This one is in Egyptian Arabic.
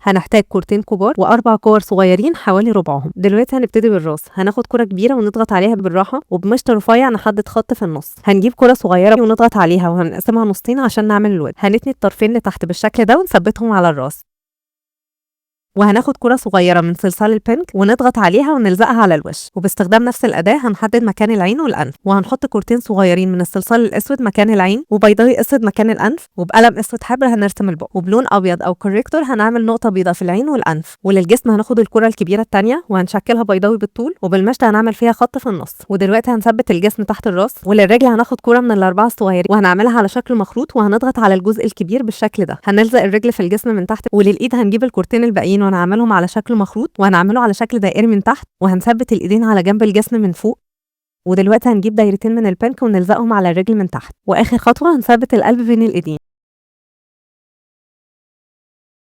هنحتاج كورتين كبار واربع كور صغيرين حوالي ربعهم. دلوقتي هنبتدي بالراس. هناخد كرة كبيرة ونضغط عليها بالراحة، وبمشط رفيع نحدد خط في النص. هنجيب كرة صغيرة ونضغط عليها وهنقسمها نصين عشان نعمل الود. هنتني الطرفين لتحت بالشكل ده ونثبتهم على الراس. وهناخد كرة صغيرة من صلصال ال pink ونضغط عليها ونلزقها على الوش، وباستخدام نفس الأداة هنحدد مكان العين والأنف. وهنحط كورتين صغيرين من الصلصال الأسود مكان العين، وبيضاوي أسود مكان الأنف، وبقلم أسود حبر هنرسم البق، وبلون أبيض أو corrector هنعمل نقطة بيضاء في العين والأنف. وللجسم هناخد الكرة الكبيرة التانية وهنشكلها بيضاوي بالطول، وبالمشط هنعمل فيها خط في النص. ودلوقتي هنثبت الجسم تحت الراس. وللرجل هناخد كرة من الأربعة الصغيرين وهنعملها على شكل مخروط، وهنضغط على الجزء الكبير بالشكل ده. هنلزق الرجل في الجسم من تحت. وللإيد هنجيب الكورتين الباقيين وهنعملهم على شكل مخروط، وهنعمله على شكل دائري من تحت، وهنثبت الايدين على جنب الجسم من فوق. ودلوقتي هنجيب دايرتين من ال pink ونلزقهم على الرجل من تحت. واخر خطوة هنثبت القلب بين الايدين.